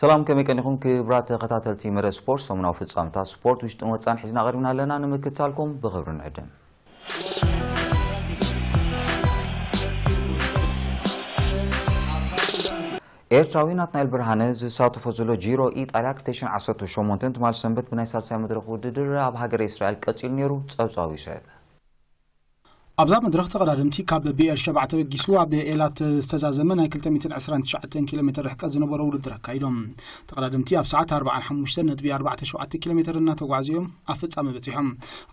ሰላም፣ ከመይ ቀኒኹም ክቡራት ተኸታተልቲ መደብ ስፖርት? ሰሙናዊ ፍጻመታት ስፖርት ውሽጥን ወጻን ሒዝና ቀሪብና ኣለና። ንምክትታልኩም ብኽብሪ ንዕድም። ኤርትራዊ ናትናኤል ብርሃነ ዝሳተፎ ዘሎ ጂሮ ኢጣልያ ክልተ ሽሕን ዓሰርተ ሸሞንተን ትማል ሰንበት ብናይ ሳልሳይ መድረኽ ውድድር ኣብ ሃገረ እስራኤል ቀጺሉ ነይሩ። ጸብጻቡ ይስዕብ። ኣብዛ መድረኽ ተቐዳደምቲ ካብ ብኤር ሸባ ተበጊሱ ኣብ ኤላት ዝተዛዘመ ናይ ክልተ ሚእትን ዕስራን ትሽዓተን ኪሎ ሜትር ርሕቀት ዝነበሮ ውድድር ኣካይዶም። ተቐዳደምቲ ኣብ ሰዓት ኣርባዓን ሓሙሽተን ነጥቢ ኣርባዕተ ሸውዓተ ኪሎ ሜትር እናተጓዕዙ እዮም ኣብ ፍጻመ በጺሖም።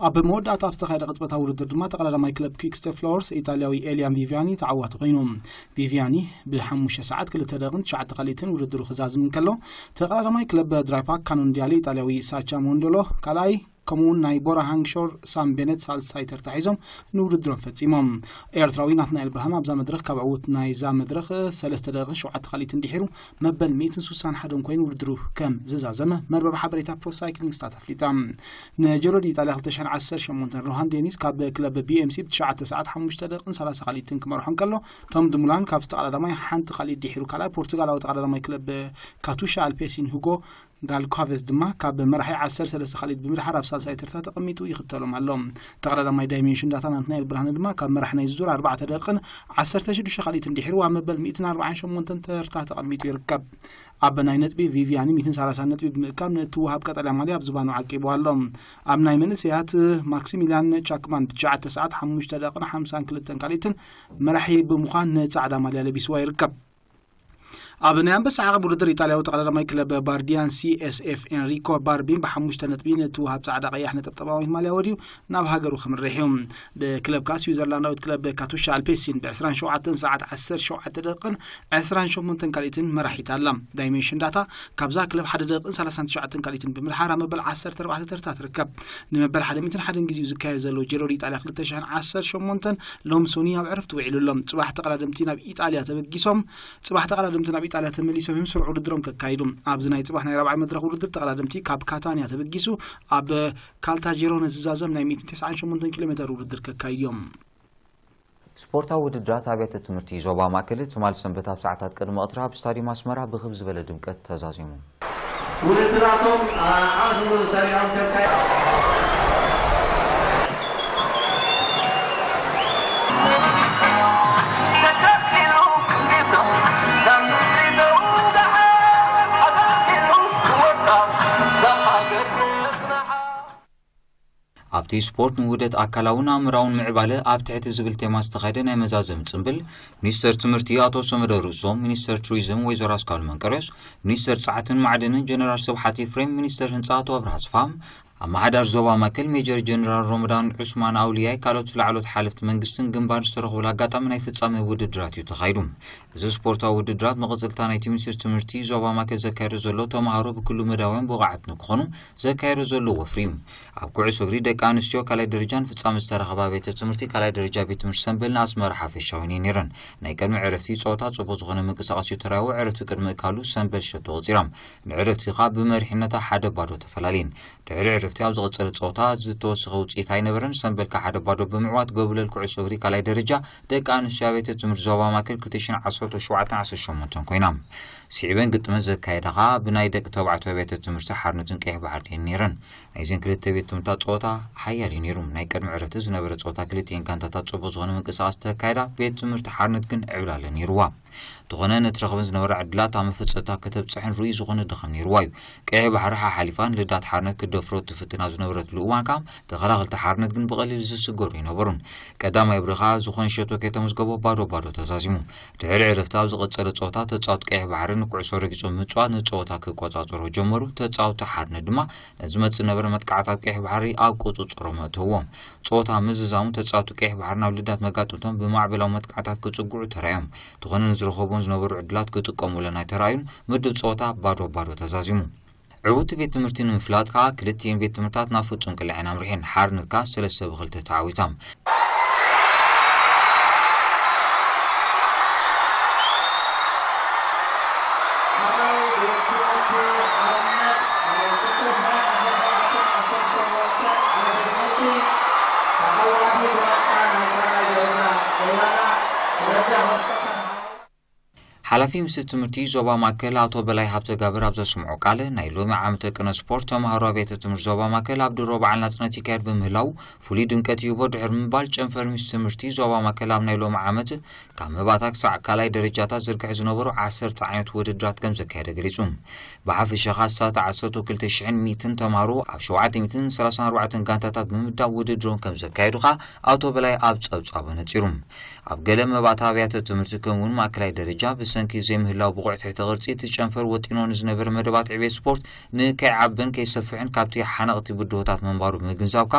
ኣብ መወዳእታ ኣብ ዝተኻየደ ቅጽበታዊ ውድድር ድማ ተቐዳዳማይ ክለብ ኪክስተ ፍላወርስ ኢጣልያዊ ኤልያን ቪቪያኒ ተዓዋቲ ኮይኑ። ቪቪያኒ ብሓሙሽተ ሰዓት ክልተ ደቂቕን ትሽዓተ ካልኢትን ውድድሩ ክዛዝም እንከሎ፣ ተቐዳዳማይ ክለብ ድራይፓክ ካኖንዲያሊ ኢጣልያዊ ሳቻ ሞንዶሎ ካልኣይ፣ ከምኡ እውን ናይ ቦራ ሃንግሾር ሳም ቤነት ሳልሳይ ተርታ ሒዞም ንውድድሮም ፈጺሞም። ኤርትራዊ ናትናኤል ብርሃን ኣብዛ መድረኽ ካብ ዕዉት ናይዛ መድረኽ ሰለስተ ደቂቕን ሸውዓተ ካልኢትን ድሒሩ መበል ሚእትን ስሳን ሓደን ኮይኑ ውድድሩ ከም ዝዛዘመ መርበብ ሓበሬታ ፕሮ ሳይክሊንግ ስታት ኣፍሊጣ። ንጀሮ ዲ ኢጣልያ ክልተ ሽሕን ዓሰርተ ሸሞንተን ሮሃን ዴኒስ ካብ ክለብ ቢኤምሲ ብትሽዓተ ሰዓት ሓሙሽተ ደቂቕን ሰላሳ ካልኢትን ክመርሖ እንከሎ፣ ቶም ድሙላን ካብ ዝተቐዳዳማይ ሓንቲ ካልኢት ድሒሩ ካልኣይ ፖርቱጋላዊ ተቐዳዳማይ ክለብ ካቱሻ ኣልፔሲን ሁጎ ጋልኳቬዝ ድማ ካብ መራሒ ዓሰርተ ሰለስተ ካልኢት ብምድሓር ኣብ ሳልሳይ ተርታ ተቐሚጡ ይኽተሎም ኣሎ። ተቐዳዳማይ ዳይሜንሽን ዳታ ናትናኤል ብርሃነ ድማ ካብ መራሒ ናይ ዙር ኣርባዕተ ደቂቕን ዓሰርተ ሽዱሽተ ካልኢትን ድሒሩ ኣብ መበል ሚእትን ኣርባዓን ሸሞንተን ተርታ ተቐሚጡ ይርከብ። ኣብ ናይ ነጥቢ ቪቪያኒ ሚእትን ሰላሳን ነጥቢ ብምእካብ ንእትወሃብ ቀጠልያ ማልያ ኣብ ዝባኑ ዓቂቡ ኣሎ። ኣብ ናይ መንእሰያት ማክሲሚልያን ቻክማን ትሽዓተ ሰዓት ሓሙሽተ ደቂቕን ሓምሳን ክልተን ካልኢትን መራሒ ብምዃን ንጻዕዳ ማልያ ለቢስዋ ይርከብ። ኣብ ናይ ኣንበሳ ዓቐብ ውድድር ኢጣልያዊ ተቐዳዳማይ ክለብ ባርዲያን ሲኤስኤፍ ኤንሪኮ ባርቢን ብሓሙሽተ ነጥቢ ነቲ ወሃብ ጻዕዳ ቀያሕ ነጠብጣባዊት ማልያ ወድዩ ናብ ሃገሩ ክምርሕ እዩ። ብክለብካ ስዊዘርላንዳዊት ክለብ ካቱሻ ኣልፔሲን ብ ዕስራን ሸውዓተን ሰዓት ዓሰርተ ሸውዓተ ደቂቕን ዕስራን ሸሞንተን ካልኢትን መራሒት ኣላ። ዳይሜንሽን ዳታ ካብዛ ክለብ ሓደ ደቂቕን ሰላሳን ትሽዓተን ካልኢትን ብምድሓር ኣብ መበል ዓሰርተ ኣርባዕተ ተርታ ትርከብ። ንመበል ሓደ ሚእትን ሓደን ግዜኡ ዝካየድ ዘሎ ጂሮ ዲ ኢጣልያ ክልተ ሽሕን ዓሰርተ ሸሞንተን ሎም ሶኒ ኣብ ዕረፍቲ ውዒሉ ኣሎ። ጽባሕ ተቐዳደምቲ ናብ ኢጣልያ ተበጊሶም ጽባሕ ተቐዳደምቲ ናብ ኢጣልያ ተመሊሶም እዮም ስሩዕ ውድድሮም ከካይዱ። ኣብዚ ናይ ጽባሕ ናይ ራብዓይ መድረኽ ውድድር ተቐዳደምቲ ካብ ካታንያ ተበጊሱ ኣብ ካልታጀሮነ ዝዛዘም ናይ ሚእትን ተስዓን ሸሞንተን ኪሎ ሜተር ውድድር ከካይዱ እዮም። ስፖርታዊ ውድድራት ኣብያተ ትምህርቲ ዞባ ማእከል ትማል ሰንበት ኣብ ሰዓታት ቅድሚ ቀትሪ ኣብ ስታዲየም ኣስመራ ብኽብ ዝበለ ድምቀት ተዛዚሙ። ውድድራቶም ኣዝዩ ሰሪዖም ከካይ ኣብቲ ስፖርት ንውህደት ኣካላውን ኣእምራውን ምዕባለ ኣብ ትሕቲ ዝብል ቴማ ዝተኻየደ ናይ መዛዘሚ ጽምብል፣ ሚኒስተር ትምህርቲ ኣቶ ሰመደ ርእሶም፣ ሚኒስተር ቱሪዝም ወይዘሮ ኣስካሉ መንቀርዮስ፣ ሚኒስተር ጸዓትን ማዕድንን ጀነራል ስብሓት ኤፍሬም፣ ሚኒስተር ህንጻ ኣቶ ኣብርሃ ኣስፋም፣ ኣመሓዳሪ ዞባ ማእከል ሜጀር ጀነራል ሮመዳን ዑስማን ኣውልያይ፣ ካልኦት ላዕሎት ሓለፍቲ መንግስትን ግንባር ዝተረኽቡሉ ኣጋጣሚ ናይ ፍጻመ ውድድራት እዩ ተኻይዱ። እዚ ስፖርታዊ ውድድራት መቐጸልታ ናይቲ ሚኒስትሪ ትምህርቲ ዞባ ማእከል ዘካየዶ ዘሎ ተምሃሮ ብኩሉ መዳውያን ብቑዓት ንክኾኑ ዘካየዶ ዘሎ ወፍሪ እዩ። ኣብ ኩዕሶ እግሪ ደቂ ኣንስትዮ ካልኣይ ደረጃ ንፍጻመ ዝተረኸባ ቤተ ትምህርቲ ካልኣይ ደረጃ ቤት ትምህርቲ ሰምበል ንኣስመራ ሓፈሻዊ እየን ነይረን። ናይ ቅድሚ ዕረፍቲ ጸወታ ጽቡቕ ዝኾነ ምንቅስቓስ እዩ ተራእዩ። ዕረፍቲ ቅድሚ እካሉ ሰምበል ሸቶ ቆጺራ። ንዕረፍቲ ከኣ ብመሪሕነታ ሓደ ባዶ ተፈላለየን። ድሕሪ ዕረፍቲ ኣብ ዝቐጸለ ጸወታ ዝተወሰኸ ውጽኢት ኣይነበረን። ሰምበል ከኣ ሓደ ባዶ ብምዕዋት ጎብለል ኩዕሶ እግሪ ካልኣይ ደረጃ ደቂ ኣንስትዮ ኣብያተ ትምህርቲ ዞባ ማእከል ክልተ ሽሕን ዓሰርተ ሸውዓተን ዓሰርተ ሸሞንተን ኮይና። ስዒበን ግጥመን ዘካየዳ ከኣ ብናይ ደቂ ተባዕትዮ ኣብያተ ትምህርቲ ሓርነትን ቀይሕ ባሕርን እየን ነይረን። ናይዘን ክልተ ቤት ትምህርታት ጸወታ ሓያል እዩ ነይሩ። ናይ ቅድሚ ዕረፍቲ ዝነበረ ጸወታ ክልቲኤን ጋንታታት ጽቡቕ ዝኾነ ምንቅስቓስ እንተካየዳ፣ ቤት ትምህርቲ ሓርነት ግን ዕብላለ ነይርዋ። እንተኾነ ነቲ ረኽበን ዝነበራ ዕድላት ኣብ መፈጸምታ ከተብጽሐን ርኡይ ዝኾነ ድኻም ነይርዋ እዩ። ቀይሕ ባሕሪ ሓሓሊፋ ንልዳት ሓርነት ክትደፍሮ ትፍትን ኣብ ዝነበረትሉ እዋን ከኣ ተኸላኸልቲ ሓርነት ግን ብቐሊል ዝስገሩ ኣይነበሩን። ቀዳማይ ብርኻ ዝኾነ ሸቶ ከይተመዝገቦ ባዶ ባዶ ተዛዚሙ። ድሕሪ ዕረፍቲ ኣብ ዝቐጸለ ጸወታ ተጻወቲ ቀይሕ ባሕሪ ንኩዕሶ ረጊጾም ብምጽዋት ንጸወታ ክቆጻጸሩ ጀመሩ። ተጻወቲ ሓርነት ድማ ነቲ ዝመጽእ ዝነበረ መጥቃዕታት ቀይሕ ባሕሪ ኣብ ቁጽጽሮም ኣእተውዎ። ጸወታ ምዝዛሙ ተጻወቲ ቀይሕ ባሕሪ ናብ ልዳት መጋጥምቶም ብማዕበላዊ መጥቃዕታት ክጽግዑ ተራእዮም። እንተኾነ ንዝረኸብዎም ዝነበሩ ዕድላት ክጥቀሙለን ኣይተራእዩን። ምድብ ጸወታ ባዶ ባዶ ተዛዚሙ። ዕውቲ ቤት ትምህርቲ ንምፍላጥ ከኣ ክልቲኤን ቤት ትምህርታት ናብ ፍጹም ቅልዕን ኣምሪሐን። ሓርነት ከኣ ሰለስተ ብኽልተ ተዓዊታ። ሓላፊ ምስ ትምህርቲ ዞባ ማእከል ኣቶ በላይ ሃብተጋብር ኣብ ዘስምዖ ቃል፣ ናይ ሎሚ ዓመተ ቅነ ስፖርት ተምሃሮ ኣብያተ ትምህርቲ ዞባ ማእከል ኣብ ድሮ በዓል ናጽነት ይካየድ ብምህላው፣ ፍሉይ ድምቀት ይህቦ ድሕሪ ምባል፣ ጨንፈር ምስ ትምህርቲ ዞባ ማእከል ኣብ ናይ ሎሚ ዓመት ካብ መባእታ ክሳዕ ካልኣይ ደረጃታት ዝርግሐ ዝነበሩ ዓሰርተ ዓይነት ውድድራት ከም ዘካየደ ገሊጹ። ብሓፈሻ ካሳት ዓሰርተ ክልተ ሽሕን ሚእትን ተምሃሮ ኣብ ሸውዓተ ሚእትን ሰላሳን ኣርባዕተን ጋንታታት ብምዳብ ውድድሮም ከም ዘካየዱ ከኣ ኣቶ በላይ ኣብ ጸብጻቡ ነጺሩ። ኣብ ገለ መባእታ ኣብያተ ትምህርቲ ከምኡውን ማእከላይ ደረጃ ብሰንኪ ዘይምህላው ብቑዕ ትሕተ ቅርጺ እቲ ጨንፈር ወጢኖ ንዝነበረ መደባት ዕቤት ስፖርት ንከይዓብን ከይሰፍሕን ካብቲ ሓነቕቲ ብድሆታት ምንባሩ ብምግንዛብካ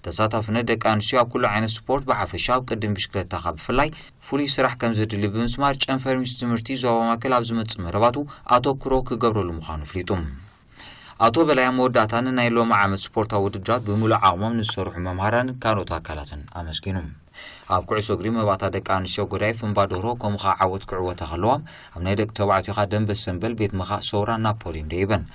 ተሳታፍነት ደቂ ኣንስትዮ ኣብ ኩሉ ዓይነት ስፖርት ብሓፈሻ ኣብ ቅድም ብሽክለታኻ ብፍላይ ፍሉይ ስራሕ ከም ዘድሊ ብምስማር ጨንፈር ምስ ትምህርቲ ዞባ ማእከል ኣብ ዝመጽእ መደባቱ ኣተኩሮ ክገብረሉ ምዃኑ ኣፍሊጡ። ኣቶ በላይ ኣብ መወዳእታ ንናይ ሎሚ ዓመት ስፖርታዊ ውድድራት ብምሉእ ዓቕሞም ንዝሰርሑ መምሃራንን ካልኦት ኣካላትን ኣመስጊኑ። ኣብ ኩዕሶ እግሪ መባእታ ደቂ ኣንስትዮ ጎዳይፍ እምባዶሮ ከምኡ ኸኣ ዓወት ክዕወታ ከለዋ፣ ኣብ ናይ ደቂ ተባዕትዮ ኸኣ ደንበ ሰንበል ቤት ምኻእ ሰውራ ናፖሊን ደይበን።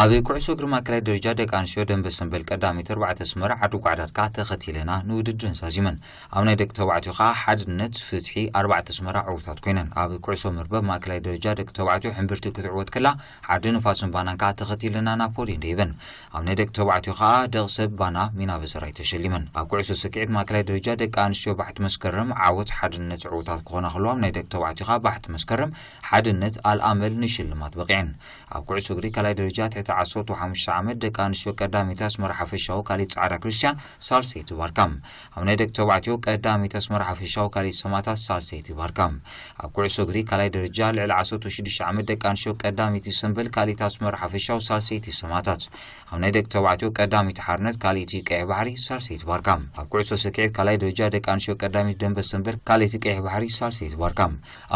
ኣብ ኩዕሶ እግሪ ማእከላይ ደረጃ ደቂ ኣንስትዮ ደንበ ሰንበል ቀዳሚት ኣርባዕተ ኣስመራ ዓዲ ጓዕዳድ ከኣ ተኸቲለና ንውድድረን ዛዚመን። ኣብ ናይ ደቂ ተባዕትዮ ከኣ ሓድነት ፍትሒ ኣርባዕተ ኣስመራ ዕዉታት ኮይነን። ኣብ ኩዕሶ መርበብ ማእከላይ ደረጃ ደቂ ተባዕትዮ ሕምብርቲ ክትዕወት ከላ ዓዲ ንፋስን ባናን ከኣ ተኸቲለና ናፖሊን ደይበን። ኣብ ናይ ደቂ ተባዕትዮ ከኣ ደቂ ሰብ ባና ሚና በሰራይ ተሸሊመን። ኣብ ኩዕሶ ስክዒት ማእከላይ ደረጃ ደቂ ኣንስትዮ ባሕቲ መስከረም ዓወት ሓድነት ዕዉታት ክኾና ከለዋ፣ ኣብ ናይ ደቂ ተባዕትዮ ከኣ ባሕቲ መስከረም ሓድነት ኣልኣመል ንሽልማት በቒዐን። ኣብ ኩዕሶ እግሪ ካልኣይ ደረጃ ትሕቲ ዓሰርተ ሓሙሽተ ዓመት ደቂ ኣንስትዮ ቀዳመይቲ ኣስመራ ሓፈሻዊ፣ ካልኣይቲ ጻዕዳ ክርስቲያን፣ ሳልሰይቲ ባርካ። ኣብ ናይ ደቂ ተባዕትዮ ቀዳመይቲ ኣስመራ ሓፈሻዊ፣ ካልኣይቲ ሰማእታት፣ ሳልሰይቲ ባርካ። ኣብ ኩዕሶ እግሪ ካልኣይ ደረጃ ልዕሊ ዓሰርተ ሽዱሽተ ዓመት ደቂ ኣንስትዮ ቀዳመይቲ ሰንበል፣ ካልኣይቲ ኣስመራ ሓፈሻዊ፣ ሳልሰይቲ ሰማእታት። ኣብ ናይ ደቂ ተባዕትዮ ቀዳመይቲ ሓርነት፣ ካልኣይቲ ቀይሕ ባሕሪ፣ ሳልሰይቲ ባርካ። ኣብ ኩዕሶ ስክዒት ካልኣይ ደረጃ ደቂ ኣንስትዮ ቀዳመይቲ ደንበ ሰንበል፣ ካልኣይቲ ቀይሕ ባሕሪ፣ ሳልሰይቲ ባርካ።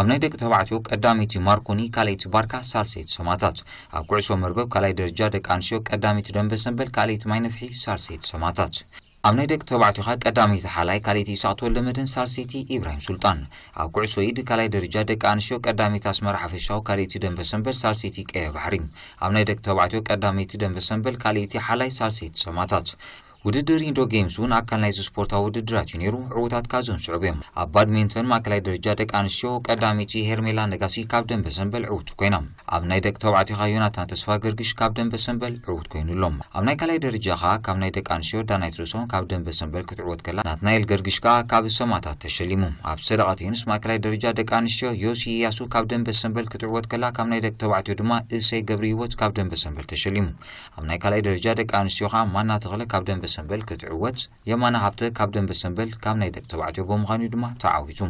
ኣብ ናይ ደቂ ተባዕትዮ ቀዳመይቲ ማርኮኒ፣ ካልኣይቲ ባርካ፣ ሳልሰይቲ ሰማእታት። ኣብ ኩዕሶ መርበብ ካልኣይ ደረጃ ደቂ ኣንስትዮ ቀዳመይቲ ደንበ ሰንበል፣ ካልኣይቲ ማይ ነፍሒ፣ ሳልሰይቲ ሰማእታት። ኣብ ናይ ደቂ ተባዕትዮ ኸኣ ቀዳመይቲ ሓላይ፣ ካልኣይቲ ይስዓት ወልደመድህን፣ ሳልሰይቲ ኢብራሂም ሱልጣን። ኣብ ኩዕሶ ኢድ ካልኣይ ደረጃ ደቂ ኣንስትዮ ቀዳመይቲ ኣስመራ ሓፈሻዊ፣ ካልኣይቲ ደንበ ሰንበል፣ ሳልሰይቲ ቀይሕ ባሕሪ። ኣብ ናይ ደቂ ተባዕትዮ ቀዳመይቲ ደንበ ሰንበል፣ ካልኣይቲ ሓላይ፣ ሳልሰይቲ ሰማእታት። ውድድር ኢንዶ ጌምስ እውን ኣካል ናይዚ ስፖርታዊ ውድድራት እዩ ነይሩ። ዕዉታት ካብዞም ዝስዕቡ እዮም። ኣብ ባድሚንተን ማእከላይ ደረጃ ደቂ ኣንስትዮ ቀዳመይቲ ሄርሜላ ነጋሲ ካብ ደንበ ሰንበል ዕውቲ ኮይና። ኣብ ናይ ደቂ ተባዕትዮ ኸኣ ዮናታን ተስፋ ገርግሽ ካብ ደንበ ሰንበል ዕውት ኮይኑ ኣሎ። ኣብ ናይ ካልኣይ ደረጃ ኸኣ ካብ ናይ ደቂ ኣንስትዮ ዳናይት ርእሶም ካብ ደንበ ሰንበል ክትዕወት ከላ፣ ናትናኤል ገርግሽ ከኣ ካብ ሰማእታት ተሸሊሙ። ኣብ ሰደቓ ቴኒስ ማእከላይ ደረጃ ደቂ ኣንስትዮ ዮሲ ኢያሱ ካብ ደንበ ሰንበል ክትዕወት ከላ፣ ካብ ናይ ደቂ ተባዕትዮ ድማ እሰይ ገብረ ህይወት ካብ ደንበ ሰንበል ተሸሊሙ። ኣብ ናይ ካልኣይ ደረጃ ደቂ ኣንስትዮ ኸኣ ማና ተኽለ ካብ ደንበ ሰንበል ክትዕወት፣ የማነ ሃብተ ካብ ደንበ ሰንበል ካብ ናይ ደቂ ተባዕትዮ ብምዃኑ እዩ ድማ ተዓዊቱ።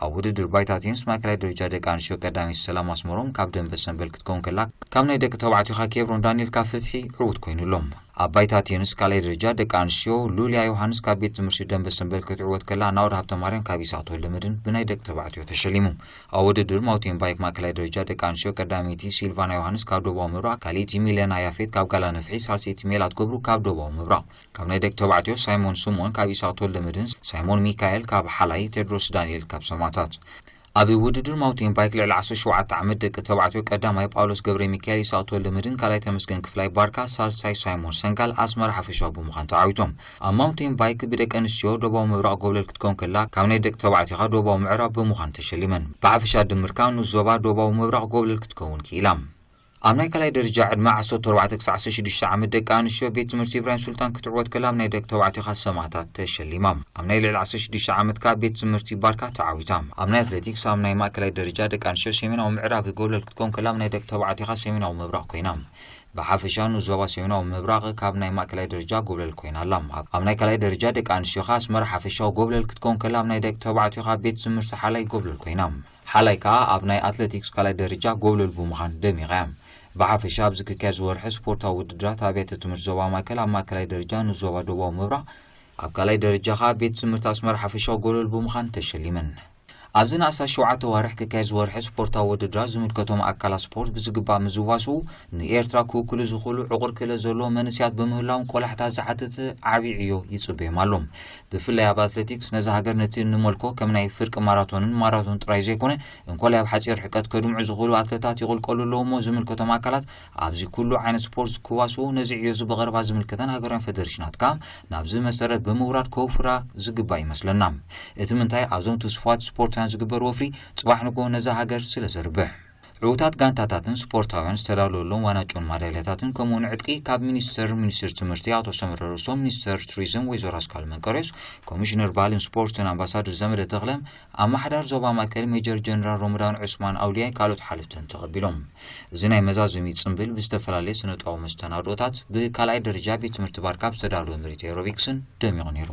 ኣብ ውድድር ባይታ ቴኒስ ማእከላይ ደረጃ ደቂ ኣንስትዮ ቀዳመይቲ ሰላም ኣስመሮም ካብ ደንበ ሰንበል ክትከውን ከላ፣ ካብ ናይ ደቂ ተባዕትዮ ኸኣ ኬብሮን ዳንኤል ካብ ፍትሒ ዕዉት ኮይኑ ኣሎ። ኣብ ባይታ ቴኒስ ካልኣይ ደረጃ ደቂ ኣንስትዮ ሉልያ ዮሃንስ ካብ ቤት ትምህርቲ ደንበ ሰንበል ክትዕወት ከላ፣ ናኦድ ሃብተማርያም ካብ ይስዓት ወልደመድህን ብናይ ደቂ ተባዕትዮ ተሸሊሙ። ኣብ ውድድር ማውንቴን ባይክ ማእከላይ ደረጃ ደቂ ኣንስትዮ ቀዳመይቲ ሲልቫና ዮሃንስ ካብ ደቡባዊ ምብራቕ፣ ካልኣይቲ ሚለና ያፌት ካብ ጋላ ነፍሒ፣ ሳልሰይቲ ሜላት ገብሩ ካብ ደቡባዊ ምብራቕ። ካብ ናይ ደቂ ተባዕትዮ ሳይሞን ስምኦን ካብ ይስዓት ወልደመድህን፣ ሳይሞን ሚካኤል ካብ ሓላይ፣ ቴድሮስ ዳንኤል ካብ ሰማእታት። ኣብ ውድድር ማውንቴን ባይክ ልዕሊ ዓሰርተ ሸውዓተ ዓመት ደቂ ተባዕትዮ ቀዳማይ ጳውሎስ ገብረ ሚካኤል ይስዓት ወልደመድህን፣ ካልኣይ ተመስገን ክፍላይ ባርካ፣ ሳልሳይ ሳይሞን ሰንጋል ኣስመራ ሓፈሻዊ ብምዃን ተዓዊቶም። ኣብ ማውንቴን ባይክ ብደቂ ኣንስትዮ ደቡባዊ ምብራቕ ጎብለል ክትከውን ከላ፣ ካብ ናይ ደቂ ተባዕትዮ ኸኣ ደቡባዊ ምዕራብ ብምዃን ተሸሊመን። ብሓፈሻ ድምርካ ንዞባ ደቡባዊ ምብራቕ ጎብለል ክትከውን ክኢላ። ኣብ ናይ ካልኣይ ደረጃ ዕድመ ዓሰርተ ኣርባዕተ ክሳዕ ዓሰርተ ሽዱሽተ ዓመት ደቂ ኣንስትዮ ቤት ትምህርቲ ኢብራሂም ሱልጣን ክትዕወት ከላ፣ ኣብ ናይ ደቂ ተባዕትዮ ኸኣ ሰማእታት ተሸሊማ። ኣብ ናይ ልዕሊ ዓሰርተ ሽዱሽተ ዓመት ከኣ ቤት ትምህርቲ ባርካ ተዓዊታ። ኣብ ናይ ኣትሌቲክስ ኣብ ናይ ማእከላይ ደረጃ ደቂ ኣንስትዮ ሰሜናዊ ምዕራብ ጎብለል ክትከውን ከላ፣ ኣብ ናይ ደቂ ተባዕትዮ ኸኣ ሰሜናዊ ምብራቕ ኮይና። ብሓፈሻ ንዞባ ሰሜናዊ ምብራቕ ካብ ናይ ማእከላይ ደረጃ ጎብለል ኮይና ኣላ። ኣብ፣ ኣብ ናይ ካልኣይ ደረጃ ደቂ ኣንስትዮ ኸኣ ኣስመራ ሓፈሻዊ ጎብለል ክትከውን ከላ፣ ኣብ ናይ ደቂ ተባዕትዮ ኸኣ ቤት ትምህርቲ ሓላይ ጎብለል ኮይና። ሓላይ ከኣ ኣብ ናይ ኣትሌቲክስ ካልኣይ ደረጃ ጎብለል ብምዃን ደሚቓ እያ። ብሓፈሻ ኣብዚ ክካየድ ዝወርሒ ስፖርታዊ ውድድራት ኣብያተ ትምህርቲ ዞባ ማእከል ኣብ ማእከላይ ደረጃ ንዞባ ደቡባዊ ምብራቕ፣ ኣብ ካልኣይ ደረጃ ከኣ ቤት ትምህርቲ ኣስመራ ሓፈሻዊ ጎብለል ብምዃን ተሸሊመን። ኣብዚ ንኣስታት ሸውዓተ ኣዋርሕ ክካየድ ዝወርሒ ስፖርታዊ ውድድራት ዝምልከቶም ኣካላት ስፖርት ብዝግባእ ምስ ዝዋስኡ ንኤርትራ ክውክሉ ዝኽእሉ ዕቑር ክእለት ዘለዎም መንእሰያት ብምህላዎም ቆላሕታ ዝሓትት ዓቢ ዕዮ ይጽበዮም ኣሎ። ብፍላይ ኣብ ኣትሌቲክስ ነዛ ሃገር ነቲ እንመልኮ ከም ናይ ፍርቂ ማራቶንን ማራቶን ጥራይ ዘይኮነ፣ እንኮላይ ኣብ ሓጺር ርሕቀት ከድምዑ ዝኽእሉ ኣትለታት ይቕልቀሉ ኣለዉ እሞ ዝምልከቶም ኣካላት ኣብዚ ኩሉ ዓይነት ስፖርት ክዋስኡ ነዚ ዕዮ እዚ ብቐረባ ዝምልከተን ሃገራውያን ፈደረሽናት ከኣ ናብዚ መሰረት ብምውራድ ከውፍራ ዝግባእ ይመስለና። እቲ ምንታይ ኣብዞም ትስፉዋት ስፖርታውያን ዝግበር ወፍሪ ጽባሕ ንግሆ ነዛ ሃገር ስለ ዘርብሕ። ዕዉታት ጋንታታትን ስፖርታውያን ዝተዳለወሎም ዋንጫን ማዳልያታትን ከምኡውን ዕጥቂ ካብ ሚኒስተር ሚኒስትር ትምህርቲ ኣቶ ሰመረ ርእሶም፣ ሚኒስተር ቱሪዝም ወይዘሮ ኣስካል መንቀርዮስ፣ ኮሚሽነር ባህልን ስፖርትን ኣምባሳደር ዘመደ ተኽለ፣ ኣማሓዳር ዞባ ማእከል ሜጀር ጀነራል ሮመዳን ዑስማን ኣውልያይ ካልኦት ሓለፍትን ተቐቢሎም። እዚ ናይ መዛዘሚ ጽምብል ብዝተፈላለየ ስነጥበባዊ መስተናድኦታት ብካልኣይ ደረጃ ቤት ትምህርቲ ባርካ ብዝተዳለወ ምርኢት ኤሮቢክስን ደሚቑ ነይሩ።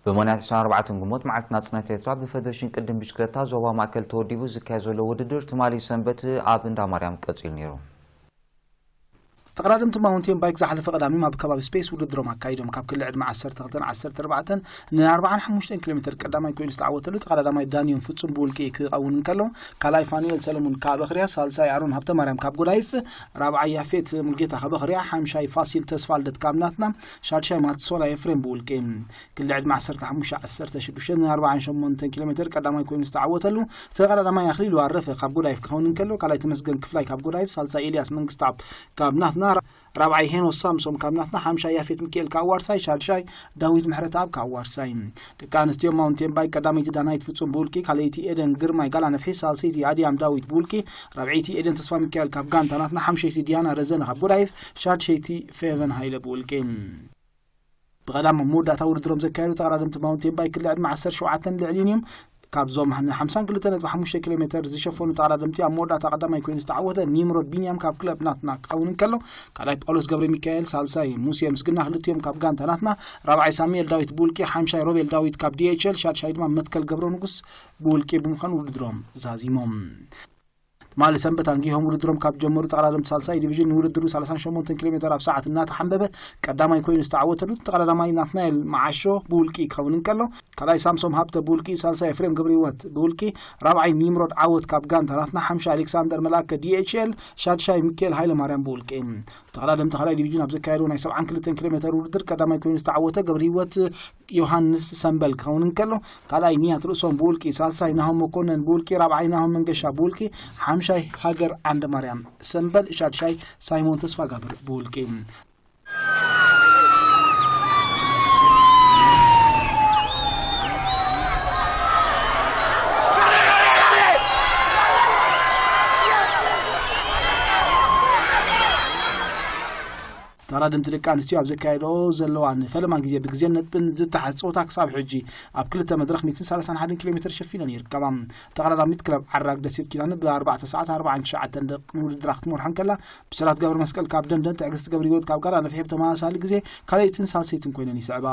ብሞንያ ዕስራን ኣርባዕተን ግንቦት መዓልቲ ናጽነት ኤርትራ ብፈደሬሽን ቅድም ብሽክለታ ዞባ ማእከል ተወዲቡ ዝካየድ ዘሎ ውድድር ትማሊ ሰንበት ኣብ እንዳ ማርያም ቀጺሉ ነይሩ። ተቐዳደምቲ ማውንቴን ባይክ ዝሓለፈ ቀዳሚም ኣብ ከባቢ ስፔስ ውድድሮም ኣካይዶም። ካብ ክሊ ዕድመ ዓሰርተ ክልተን ዓሰርተ ኣርባዕተን ን ኣርባዓን ሓሙሽተን ኪሎ ሜትር ቀዳማይ ኮይኑ ዝተዓወተሉ ተቐዳዳማይ ዳንዮን ፍጹም ብውልቂ ክኸውን እንከሎ፣ ካልኣይ ፋኑኤል ሰለሙን ካብ በኽርያ፣ ሳልሳይ ኣሮን ሃብተ ማርያም ካብ ጎዳይፍ፣ ራብዓይ ያፌት ሙልጌታ ካብ በኽርያ፣ ሓምሻይ ፋሲል ተስፋልደት ካብ ናትና፣ ሻድሻይ ማትሶላ ኤፍሬም ብውልቂ። ክሊ ዕድመ ዓሰርተ ሓሙሽተ ዓሰርተ ሽዱሽተ ን ኣርባዓን ሸሞንተን ኪሎ ሜትር ቀዳማይ ኮይኑ ዝተዓወተሉ ተቐዳዳማይ ኣኽሊሉ ኣረፈ ካብ ጎዳይፍ ክኸውን እንከሎ፣ ካልኣይ ተመስገን ክፍላይ ካብ ጎዳይፍ፣ ሳልሳይ ኤልያስ መንግስታብ ካብ ናትና፣ ራብዓይ ሄኖስ ሳምሶም ካብ ናትና፣ ሓምሻይ ያፌት ሚካኤል ካብ ዋርሳይ፣ ሻድሻይ ዳዊት ምሕረተኣብ ካብ ዋርሳይ። ደቂ ኣንስትዮ ማውንቴን ባይክ ቀዳመይቲ ዳናይት ፍጹም ብውልቂ፣ ካልኣይቲ ኤደን ግርማይ ጋላ ነፍሒ፣ ሳልሰይቲ ኣድያም ዳዊት ብውልቂ፣ ራብዐይቲ ኤደን ተስፋ ሚካኤል ካብ ጋንታ ናትና፣ ሓምሸይቲ ዲያና ረዘነ ካብ ጎዳይፍ፣ ሻድሸይቲ ፌቨን ሃይለ ብውልቂ። ብቐዳም ኣብ መወዳእታ ውድድሮም ዘካየዱ ተቐዳደምቲ ማውንቴን ባይክ ክሊ ዕድመ ዓሰርተ ሸውዓተን ልዕሊን እዮም። ካብዞም ን ሓምሳን ክልተ ነጥቢ ሓሙሽተ ኪሎ ሜትር ዝሸፈኑ ተቐዳደምቲ ኣብ መወዳእታ ቀዳማይ ኮይኑ ዝተዓወተ ኒምሮድ ቢንያም ካብ ክለብ ናትና ክኸውን እንከሎ፣ ካልኣይ ጳውሎስ ገብረ ሚካኤል፣ ሳልሳይ ሙሴ ምስግና ክልቲኦም ካብ ጋንታ ናትና፣ ራብዓይ ሳሙኤል ዳዊት ብውልቂ፣ ሓምሻይ ሮቤል ዳዊት ካብ ዲኤችኤል፣ ሻድሻይ ድማ መትከል ገብረ ንጉስ ብውልቂ ብምዃን ውድድሮም ዛዚሞም። ትማሊ ሰንበት ኣንጊሆም ውድድሮም ካብ ጀመሩ ተቐዳደምቲ ሳልሳይ ዲቪዥን ንውድድሩ ሰላሳን ሸሞንተን ኪሎ ሜትር ኣብ ሰዓት እናተሓንበበ ቀዳማይ ኮይኑ ዝተዓወተሉ ተቐዳዳማይ ናትናኤል መዓሾ ብውልቂ ክኸውን እንከሎ፣ ካልኣይ ሳምሶም ሃብተ ብውልቂ፣ ሳልሳይ ኤፍሬም ገብረህይወት ብውልቂ፣ ራብዓይ ኒምሮድ ዓወት ካብ ጋንታ ናትና፣ ሓምሻይ ኣሌክሳንደር መልኣከ ዲኤችኤል፣ ሻድሻይ ሚካኤል ሃይለማርያም ብውልቂ። ተቐዳደምቲ ካልኣይ ዲቪዥን ኣብ ዘካየድዎ ናይ ሰብዓን ክልተን ኪሎ ሜትር ውድድር ቀዳማይ ኮይኑ ዝተዓወተ ገብረህይወት ዮሃንስ ሰምበል ክኸውን እንከሎ፣ ካልኣይ ንያት ርእሶም ብውልቂ፣ ሳልሳይ ናሆም መኮነን ብውልቂ፣ ራብዓይ ናሆም መንገሻ ብውልቂ፣ ሓምሻይ ሃገር ዓንደ ማርያም ሰምበል፣ ሻድሻይ ሳይሞን ተስፋጋብር ብውልቂ። ተቐዳደምቲ ደቂ ኣንስትዮ ኣብ ዘካየድኦ ዘለዋ ንፈለማ ግዜ ብግዜን ነጥብን ዝተሓዝ ጸወታ ክሳብ ሕጂ ኣብ ክልተ መድረኽ ሚእትን ሰላሳን ሓደን ኪሎ ሜትር ሸፊነን ይርከባ። ተቐዳዳሚት ክለብ ዓራግ ደሴት ኪዳነ ብኣርባዕተ ሰዓት ኣርባዓን ትሽዓተን ደቂቕ ንውድድራ ክትመርሖ እንከላ፣ ብሰላት ገብረ መስቀል ካብ ደንደን፣ ትዕግስቲ ገብረ ህይወት ካብ ጋራ ነፍሒ ብተመሳሳሊ ግዜ ካልኣይትን ሳልሰይትን ኮይነን ይስዕባ።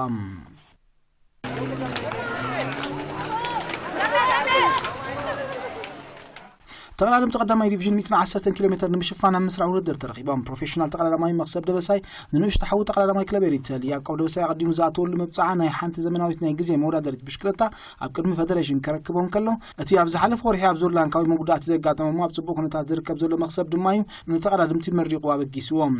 ተቐዳደምቲ ቀዳማይ ዲቪዥን ሚእትን ዓሰርተን ኪሎ ሜትር ንምሽፋን ኣብ ምስራሕ ውድድር ተረኺቦም። ፕሮፌሽናል ተቐዳዳማይ መኽሰብ ደበሳይ ንንእሽቶ ሓዉ ተቐዳዳማይ ክለብ ኤሪተል ያዕቆብ ደበሳይ ኣቐዲሙ ዝኣተወሉ መብጽዓ ናይ ሓንቲ ዘመናዊት ናይ ግዜ መወዳደሪት ብሽክለታ ኣብ ቅድሚ ፈደሬሽን ከረክቦ እንከሎ፣ እቲ ኣብ ዝሓለፈ ወርሒ ኣብ ዞርላንካዊ መጉዳእቲ ዘጋጠመ እሞ ኣብ ጽቡቕ ኩነታት ዝርከብ ዘሎ መኽሰብ ድማ እዩ ንተቐዳደምቲ መሪቑ ኣበጊስዎም።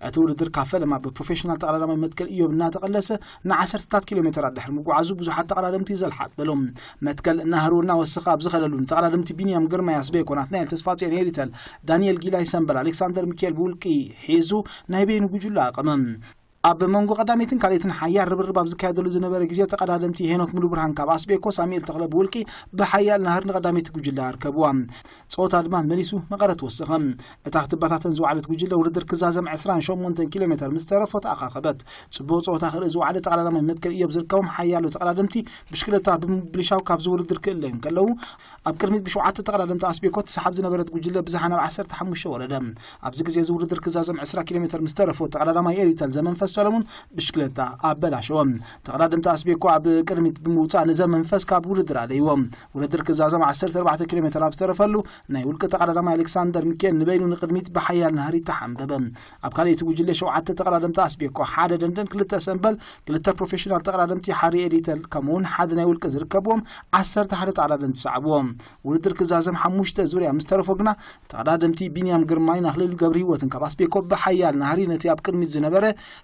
እቲ ውድድር ካብ ፈለማ ብፕሮፌሽናል ተቐዳዳማይ መትከል ኢዮብ እናተቐለሰ ንዓሰርተታት ኪሎ ሜተራት ድሕሪ ምጉዓዙ ብዙሓት ተቐዳደምቲ ዘልሓጥ በሎም። መትከል እናሃርወ እናወሰኸ ኣብ ዝኸደሉ ንተቐዳደምቲ ቢንያም ግርማይ ኣስቤኮ፣ ናትናኤል ተስፋጽዮን ኤሪተል፣ ዳንኤል ጊላይ ሰምበል፣ ኣሌክሳንደር ሚካኤል ብውልቂ ሒዙ ናይ በይኑ ጉጅለ ኣቐመ። ኣብ መንጎ ቀዳመይትን ካልኣይትን ሓያል ርብርብ ኣብ ዝካየደሉ ዝነበረ ግዜ ተቐዳደምቲ ሄኖክ ሙሉብርሃን ካብ ኣስቤኮ፣ ሳሙኤል ተኽለ ብውልቂ ብሓያል ናህሪ ንቐዳመይቲ ጉጅለ ኣርከብዋ። ጸወታ ድማ መሊሱ መቐረት ወሰኸ። እታ ክትበታተን ዝወዓለት ጉጅለ ውድድር ክዛዘም ዕስራን ሸሞንተን ኪሎ ሜተር ምስ ተረፎ ተኣኻኸበት። ጽቡቕ ጸወታ ክርኢ ዝወዓለ ተቐዳዳማይ መትከል እዮብ ዝርከቦም ሓያሎ ተቐዳደምቲ ብሽክለታ ብምብልሻው ካብዚ ውድድር ክእለዩ እንከለዉ፣ ኣብ ቅድሚት ብሸውዓተ ተቐዳደምቲ ኣስቤኮ ትሰሓብ ዝነበረት ጉጅለ ብዝሓ ናብ ዓሰርተ ሓሙሽተ ወረደ። ኣብዚ ግዜ እዚ ውድድር ክዛዘም ዕስራ ኪሎ ሜተር ምስ ተረፎ ተቐዳዳማይ ኤሪተል ዘመንፈስ ሰለሙን ብሽክለታ ኣበላሸዎ። ተቐዳደምቲ ኣስቤኮ ኣብ ቅድሚት ብምውጻእ ንዘመንፈስ ካብ ውድድር ኣለይዎ። ውድድር ክዛዘም ዓሰርተ ኣርባዕተ ኪሎ ሜትር ኣብ ዝተረፈሉ ናይ ውልቂ ተቐዳዳማይ ኣሌክሳንደር ሚካኤል ንበይኑ ንቕድሚት ብሓያል ናህሪ ተሓንበበ። ኣብ ካልኣይቲ ጉጅለ ሸውዓተ ተቐዳደምቲ ኣስቤኮ፣ ሓደ ደንደን፣ ክልተ ሰምበል፣ ክልተ ፕሮፌሽናል ተቐዳደምቲ፣ ሓደ ኤዲተር ከምኡውን ሓደ ናይ ውልቂ ዝርከብዎም ዓሰርተ ሓደ ተቐዳደምቲ ሰዓብዎም። ውድድር ክዛዘም ሓሙሽተ ዙርያ ምስ ተረፎ ግና ተቐዳደምቲ ቢንያም ግርማይን ኣኽሊሉ ገብረህይወትን ካብ ኣስቤኮ ብሓያል ናህሪ ነቲ ኣብ ቅድሚት ዝነበረ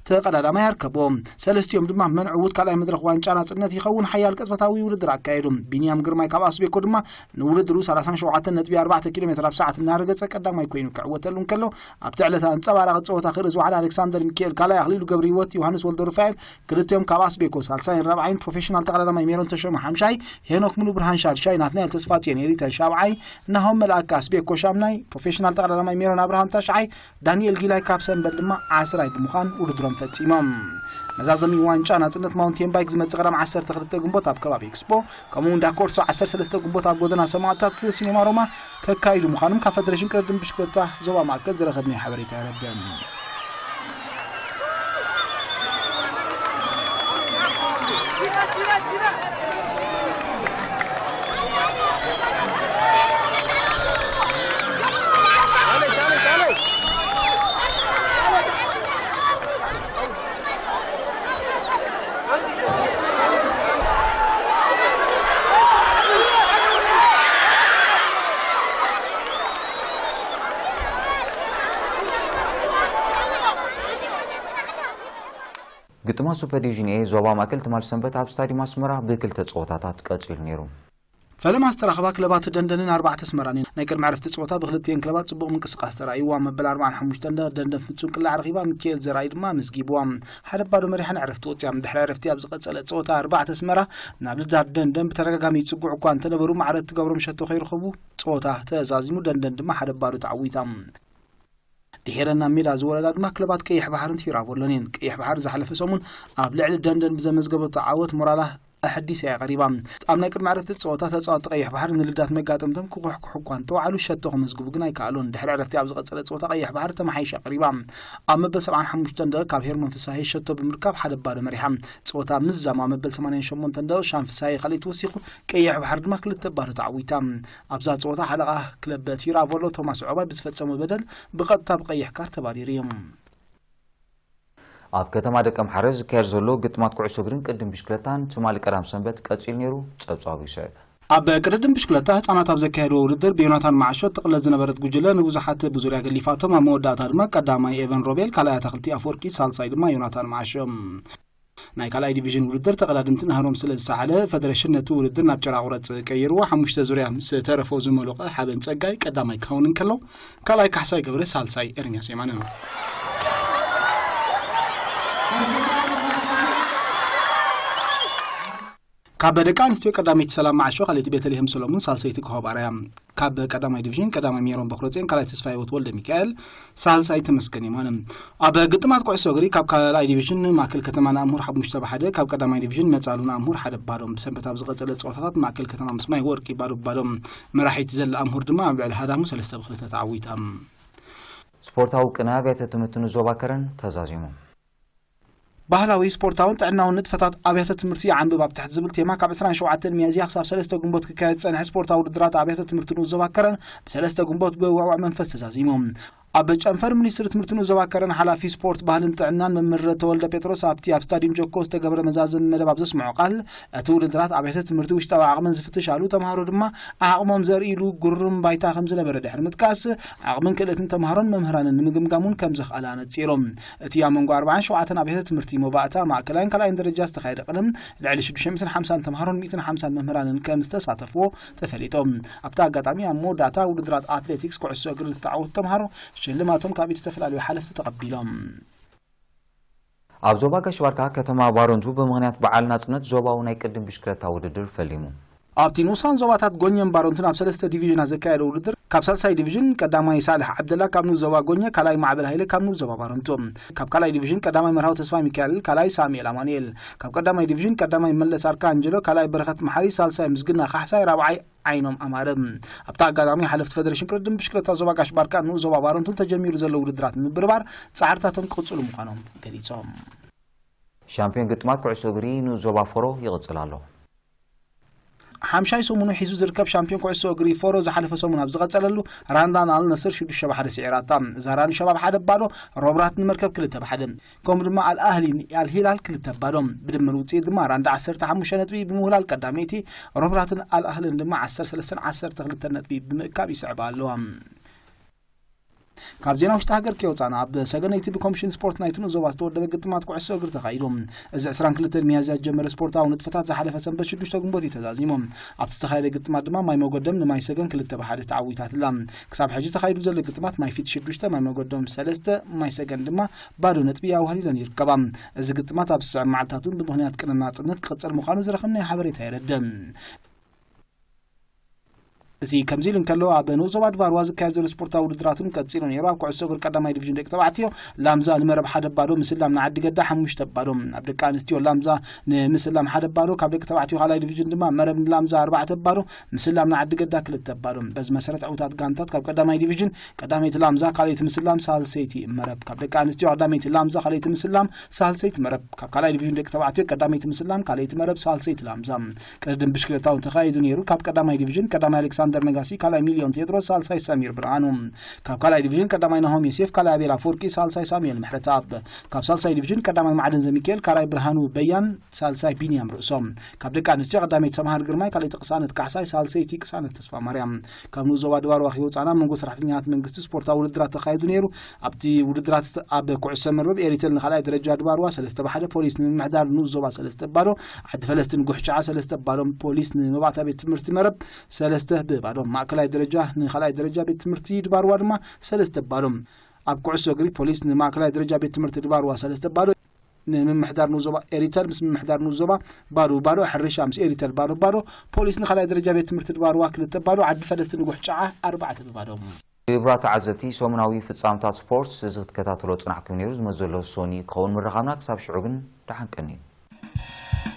ተቐዳዳማይ ኣርከብዎ። ሰለስቲኦም ድማ መን ዕዉት ካልኣይ መድረኽ ዋንጫ ናጽነት ይኸውን ሓያል ቅጽበታዊ ውድድር ኣካየዱ። ቢንያም ግርማይ ካብ ኣስቤኮ ድማ ንውድድሩ ሰላሳን ሸውዓተን ነጥቢ ኣርባዕተ ኪሎ ሜትር ኣብ ሰዓት እናረገጸ ቀዳማይ ኮይኑ ክዕወተሉ እንከሎ፣ ኣብቲ ዕለታ ኣንጸባራቒ ጸወታ ክርኢ ዝወዓለ ኣሌክሳንደር ሚካኤል ካልኣይ፣ ኣኽሊሉ ገብረህይወት፣ ዮሃንስ ወልደሩፋኤል ክልቲኦም ካብ ኣስቤኮ ሳልሳይን ራብዓይን፣ ፕሮፌሽናል ተቐዳዳማይ ሜሮን ተሾመ ሓምሻይ፣ ሄኖክ ሙሉ ብርሃን ሻድሻይ፣ ናትናኤል ተስፋጽዮን ኤሪታይ ሻብዓይ፣ ናሆም መልኣከ ኣስቤኮ ሻምናይ፣ ፕሮፌሽናል ተቐዳዳማይ ሜሮን ኣብርሃም ታሽዓይ፣ ዳንኤል ጊላይ ካብ ሰንበል ድማ ዓስራይ ብምዃን ውድድሮም ፈጺሞም። መዛዘሚ ዋንጫ ናጽነት ማውንቴን ባይክ ዝመጽእ ቀዳም ዓሰርተ ክልተ ግንቦት ኣብ ከባቢ ኤክስፖ፣ ከምኡ እውን ዳኮርሶ ዓሰርተ ሰለስተ ግንቦት ኣብ ጎደና ሰማእታት ሲኔማ ሮማ ከካይዱ ምዃኖም ካብ ፈደሬሽን ቅድድም ብሽክለታ ዞባ ማእከል ዝረኸብናዮ ሓበሬታ የረድእ። ግጥማት ሱፐር ዲቪዥን ኤ ዞባ ማእከል ትማል ሰንበት ኣብ ስታዲየም ኣስመራ ብክልተ ጸወታታት ቀጺሉ ነይሩ። ፈለማ ዝተራኸባ ክለባት ደንደንን ኣርባዕተ ኣስመራን እየን። ናይ ቅድሚ ዕረፍቲ ጸወታ ብክልቲኤን ክለባት ጽቡቕ ምንቅስቃስ ተራእይዋ። መበል ኣርባዓን ሓሙሽተን ደንደን ፍጹም ቅላዕ ረኺባ፣ ሚካኤል ዘርኣይ ድማ ኣመዝጊብዋ። ሓደ ባዶ መሪሓ ንዕረፍቲ ወጽያ። ድሕሪ ዕረፍቲ ኣብ ዝቐጸለ ጸወታ ኣርባዕተ ኣስመራ ናብ ልዳት ደንደን ብተደጋጋሚ ይጽግዑ እኳ እንተነበሩ፣ ማዕረ እትገብሮም ሸቶ ከይረኸቡ ጸወታ ተዛዚሙ። ደንደን ድማ ሓደ ባዶ ተዓዊታ። ድሒረን ናብ ሜዳ ዝወረዳ ድማ ክለባት ቀይሕ ባሕርን ቲራቮሎን እየን። ቀይሕ ባሕሪ ዝሓለፈ ሰሙን ኣብ ልዕሊ ደንደን ብዘመዝገበቶ ዓወት ሞራላ ኣሐዲሳ እያ ቀሪባ። ኣብ ናይ ቅድሚ ዕረፍቲ ጸወታ ተጻወትቲ ቀይሕ ባሕሪ ንልዳት መጋጠምቶም ክኩሕኩሑ እኳ እንተወዓሉ ሸቶ ከመዝግቡ ግን ኣይከኣሉን። ድሕሪ ዕረፍቲ ኣብ ዝቐጸለ ጸወታ ቀይሕ ባሕሪ ተመሓይሻ ቀሪባ። ኣብ መበል ሰብዓን ሓሙሽተን ደቂቕ ካብ ሄርሞን ፍሳሄ ሸቶ ብምርካብ ሓደ ባዶ መሪሓ። ጸወታ ምዛም ኣብ መበል ሰማንያን ሸሞንተን ደቂቕ ሻም ፍሳሄ ካልኣይቲ ወሲኹ፣ ቀይሕ ባሕሪ ድማ ክልተ ባዶ ተዓዊታ። ኣብዛ ጸወታ ሓለቓ ክለብ ቲራቮሎ ቶማስ ዑቕባይ ብዝፈጸሞ በደል ብቐጥታ ብቀይሕ ካርድ ተባሪሩ እዩ። ኣብ ከተማ ደቀምሓረ ዝካየድ ዘሎ ግጥማት ኩዕሶ እግርን ቅድም ብሽክለታን ትማሊ ቀዳም ሰንበት ቀጺሉ ነይሩ። ጸብጻቡ ይስዕብ። ኣብ ቅድድም ብሽክለታ ህጻናት ኣብ ዘካየድዎ ውድድር ብዮናታን መዓሾ ትቕለድ ዝነበረት ጉጅለ ንብዙሓት ብዙርያ ገሊፋቶም። ኣብ መወዳእታ ድማ ቀዳማይ ኤቨን ሮቤል፣ ካልኣይ ኣታኽልቲ ኣፈወርቂ፣ ሳልሳይ ድማ ዮናታን መዓሾ። ናይ ካልኣይ ዲቪዥን ውድድር ተቐዳድምቲ ናህሮም ስለ ዝሰዓለ፣ ፈደረሽን ነቲ ውድድር ናብ ጭራ ቁረጽ ቀይርዎ። ሓሙሽተ ዙርያ ምስ ተረፎ ዝመሎቐ ሓበን ጸጋይ ቀዳማይ ክኸውን እንከሎ፣ ካልኣይ ካሕሳይ ገብረ፣ ሳልሳይ ኤርሚያስ የማነ። ካብ ደቂ ኣንስትዮ ቀዳመይቲ ሰላም መዓሾ፣ ካልኣይቲ ቤተልሔም ሰሎሙን፣ ሳልሰይቲ ኮኸብ ኣርያ። ካብ ቀዳማይ ዲቪዥን ቀዳማይ ሜሮን በክረጽዮን፣ ካልኣይ ተስፋ ህይወት ወልደ ሚካኤል፣ ሳልሳይ ተመስገን የማነ። ኣብ ግጥማት ኩዕሶ እግሪ ካብ ካልኣይ ዲቪዥን ማእከል ከተማ ንኣምሁር ሓሙሽተ ብሓደ፣ ካብ ቀዳማይ ዲቪዥን መጻሉ ንኣምሁር ሓደ ባዶ። ብሰንበት ኣብ ዝቐጸለ ጸወታታት ማእከል ከተማ ምስ ማይ ወርቂ ባዶ ብባዶ። መራሒት ዘላ ኣምሁር ድማ ኣብ ልዕሊ ሃዳሙ ሰለስተ ብክልተ ተዓዊታ። ስፖርታዊ ቅነ ኣብያተ ትምህርቲ ንዞባ ከረን ተዛዚሙ። ባህላዊ፣ ስፖርታውን ጥዕናውን ንጥፈታት ኣብያተ ትምህርቲ ይዓንብብ ኣብ ትሕቲ ዝብል ቴማ ካብ ዕስራን ሸውዓተን ሚያዝያ ክሳብ ሰለስተ ግንቦት ክካየድ ዝጸንሐ ስፖርታዊ ውድድራት ኣብያተ ትምህርቲ ንኡስ ዞባ ከረን ብሰለስተ ግንቦት ብውዕውዕ መንፈስ ተዛዚሙ። ኣብ ጨንፈር ሚኒስትሪ ትምህርቲ ንኡስ ዞባ ከረን ሓላፊ ስፖርት፣ ባህልን ጥዕናን መምህር ተወልደ ጴጥሮስ ኣብቲ ኣብ ስታዲየም ጆኮ ዝተገብረ መዛዘሚ መደብ ኣብ ዘስምዖ ቃል፣ እቲ ውድድራት ኣብያተ ትምህርቲ ውሽጣዊ ዓቕመን ዝፍትሻሉ፣ ተምሃሮ ድማ ዓቕሞም ዘርእይሉ ግሩም ባይታ ከም ዝነበረ ድሕሪ ምጥቃስ፣ ዓቕምን ክእለትን ተምሃሮን መምህራንን ንምግምጋም እውን ከም ዘኽኣለ ኣነጺሮም። እቲ ኣብ መንጎ ኣርባዓን ሸውዓተን ኣብያተ ትምህርቲ መባእታ ማእከላይን ካልኣይን ደረጃ ዝተኻየደ ቅድም ልዕሊ ሽዱሽተ ሚእትን ሓምሳን ተምሃሮን ሚእትን ሓምሳን መምህራንን ከም ዝተሳተፍዎ ተፈሊጦም። ኣብቲ ኣጋጣሚ ኣብ መወዳእታ ውድድራት ኣትሌቲክስ፣ ኩዕሶ እግርን ዝተዓወቱ ተምሃሮ ሽልማቶም ካብ ኢድ ዝተፈላለዩ ሓለፍቲ ተቐቢሎም። ኣብ ዞባ ጋሽ ባርካ ከተማ ባረንቱ ብምኽንያት በዓል ናጽነት ዞባዊ ናይ ቅድም ብሽክለታ ውድድር ፈሊሙ። ኣብቲ ንኡሳን ዞባታት ጎኘን ባረንቱን ኣብ ሰለስተ ዲቪዥናት ዘካየደ ውድድር ካብ ሳልሳይ ዲቪዥን ቀዳማይ ሳልሕ ዓብደላ ካብ ንኡስ ዞባ ጎኘ፣ ካልኣይ ማዕበል ሃይለ ካብ ንኡስ ዞባ ባረንቱ፣ ካብ ካልኣይ ዲቪዥን ቀዳማይ መርሃዊ ተስፋ ሚካኤል፣ ካልኣይ ሳሙኤል ኣማኑኤል፣ ካብ ቀዳማይ ዲቪዥን ቀዳማይ መለስ ኣርካ ኣንጀሎ፣ ካልኣይ በረኸት መሓሪ፣ ሳልሳይ ምስግና ካሕሳይ፣ ራብዓይ ዓይኖም ኣማረ። ኣብቲ ኣጋጣሚ ሓለፍቲ ፈደሬሽን ቅድድም ብሽክለታ ዞባ ጋሽ ባርካ ንኡስ ዞባ ባረንቱ ተጀሚሩ ዘሎ ውድድራት ንምብርባር ጻዕርታቶም ክቕጽሉ ምዃኖም ገሊጾም። ሻምፒዮን ግጥማት ኩዕሶ እግሪ ንኡስ ዞባ ፎሮ ይቕጽል ኣሎ። ሓምሻይ ሰሙኑ ሒዙ ዝርከብ ሻምፒዮን ኩዕሶ እግሪ ፎሮ ዝሓለፈ ሰሙን ኣብ ዝቐጸለሉ፣ ራንዳን ኣል ነስር ሽዱሽተ ብሓደ ስዒራታ። ዛራኒ ሸባብ ሓደ ባዶ፣ ሮብራት ንመርከብ ክልተ ብሓደ፣ ከምኡ ድማ ኣልኣህሊ ንኣልሂላል ክልተ ባዶ። ብድምር ውፅኢት ድማ ራንዳ ዓሰርተ ሓሙሽተ ነጥቢ ብምውላል ቀዳመይቲ፣ ሮብራትን ኣልኣህልን ድማ ዓሰርተ ሰለስተን ዓሰርተ ክልተን ነጥቢ ብምእካብ ይስዕባ ኣለዋ። ካብ ዜና ውሽጢ ሃገር ከይወፃና፣ ኣብ ሰገነይቲ ብኮሚሽን ስፖርት ናይቲ ንኡስ ዞባ ዝተወደበ ግጥማት ኩዕሶ እግሪ ተኻይዱ። እዚ ዕስራን ክልተን ሚያዝያ ዝጀመረ ስፖርታዊ ንጥፈታት ዝሓለፈ ሰንበት ሽዱሽተ ግንቦት እዩ ተዛዚሙ። ኣብቲ ዝተኻየደ ግጥማት ድማ ማይ መጎደም ንማይ ሰገን ክልተ ብሓደ ተዓዊታትላ። ክሳብ ሕጂ ተኻይዱ ዘሎ ግጥማት ማይ ፊት ሽዱሽተ፣ ማይ መጎደም ሰለስተ፣ ማይ ሰገን ድማ ባዶ ነጥቢ ኣዋህሊለን ይርከባ። እዚ ግጥማት ኣብ ዝስዕብ መዓልታት እውን ብምኽንያት ቅነ ናፅነት ክቕፅል ምዃኑ ዝረኸብናዮ ሓበሬታ የረድእ። እዚ ከምዚ ኢሉ እንከሎ፣ ኣብ ንኡስ ዞባ ድባርዋ ዝካየድ ዘሎ ስፖርታዊ ውድድራት እውን ቀፂሉ ነይሩ። ኣብ ኩዕሶ እግሪ ቀዳማይ ዲቪዥን ደቂ ተባዕትዮ፣ ላምዛ ንመረብ ሓደ ባዶ፣ ምስላም ንዓዲ ገዳ ሓሙሽተ ባዶ። ኣብ ደቂ ኣንስትዮ፣ ላምዛ ንምስላም ሓደ ባዶ፣ ካብ ደቂ ተባዕትዮ ካልኣይ ዲቪዥን ድማ መረብ ንላምዛ ኣርባዕተ ባዶ፣ ምስላም ንዓዲ ገዳ ክልተ ባዶ። በዚ መሰረት ዕውታት ጋንታት ካብ ቀዳማይ ዲቪዥን፣ ቀዳመይቲ ላምዛ፣ ካልኣይቲ ምስላም፣ ሳልሰይቲ መረብ። ካብ ደቂ ኣንስትዮ፣ ቀዳመይቲ ላምዛ፣ ካልኣይቲ ምስላም፣ ሳልሰይቲ መረብ። ካብ ካልኣይ ዲቪዥን ደቂ ተባዕትዮ፣ ቀዳመይቲ ምስላም፣ ካልኣይቲ መረብ፣ ሳልሰይቲ ላምዛ። ቅድድም ብሽክለታ እውን ተኻይዱ ነይሩ። ካብ ቀዳማይ ዲቪዥን ቀዳማይ ኣሌክሳንደር ነጋሲ፣ ካልኣይ ሚልዮን ቴድሮስ፣ ሳልሳይ ሰሚር ብርሃኑ። ካብ ካልኣይ ዲቪዥን ቀዳማይ ናሆም ዮሴፍ፣ ካልኣይ ኣቤል ኣፈወርቂ፣ ሳልሳይ ሳሙኤል ምሕረተኣብ። ካብ ሳልሳይ ዲቪዥን ቀዳማይ ማዕድን ዘሚካኤል፣ ካልኣይ ብርሃኑ በያን፣ ሳልሳይ ቢንያም ርእሶም። ካብ ደቂ ኣንስትዮ ቀዳመይቲ ሰምሃር ግርማይ፣ ካልኣይቲ ቅሳነት ካሕሳይ፣ ሳልሰይቲ ቅሳነት ተስፋ ማርያም። ካብ ንኡስ ዞባ ድባርዋ ከይወፃና፣ ኣብ መንጎ ሰራሕተኛታት መንግስቲ ስፖርታዊ ውድድራት ተኻይዱ ነይሩ። ኣብቲ ውድድራት ስተ- ኣብ ኩዕሶ መርበብ ኤሪተል ንኻልኣይ ደረጃ ድባርዋ ሰለስተ ብሓደ፣ ፖሊስ ንምምሕዳር ንኡስ ዞባ ሰለስተ ባዶ፣ ዓዲ ፈለስትን ጉሕጫዓ ሰለስተ ባዶ፣ ፖሊስ ንመባእታ ቤት ትምህርቲ መረብ ሰለስተ ብባዶ፣ ማእከላይ ደረጃ ንኻልኣይ ደረጃ ቤት ትምህርቲ ድባርዋ ድማ ሰለስተ ባዶ። ኣብ ኩዕሶ እግሪ ፖሊስ ንማእከላይ ደረጃ ቤት ትምህርቲ ድባርዋ ሰለስተ ባዶ፣ ንምምሕዳር ንኡስ ዞባ ኤሪተል ምስ ምምሕዳር ንኡስ ዞባ ባዶ ባዶ፣ ሕርሻ ምስ ኤሪተል ባዶ ባዶ፣ ፖሊስ ንኻልኣይ ደረጃ ቤት ትምህርቲ ድባርዋ ክልተ ባዶ፣ ዓዲ ፈለስትን ጉሕጫዓ ኣርባዕተ ብባዶ። ክቡራት ተዓዘብቲ፣ ሰሙናዊ ፍጻምታት ስፖርት እዚ ክትከታተሎ ጽናሕኩም ነይሩ። ዝመዘሎ ሶኒ ክኸውን ምርኻብና። ክሳብ ሽዑ ግን ደሓን ቀንዩ።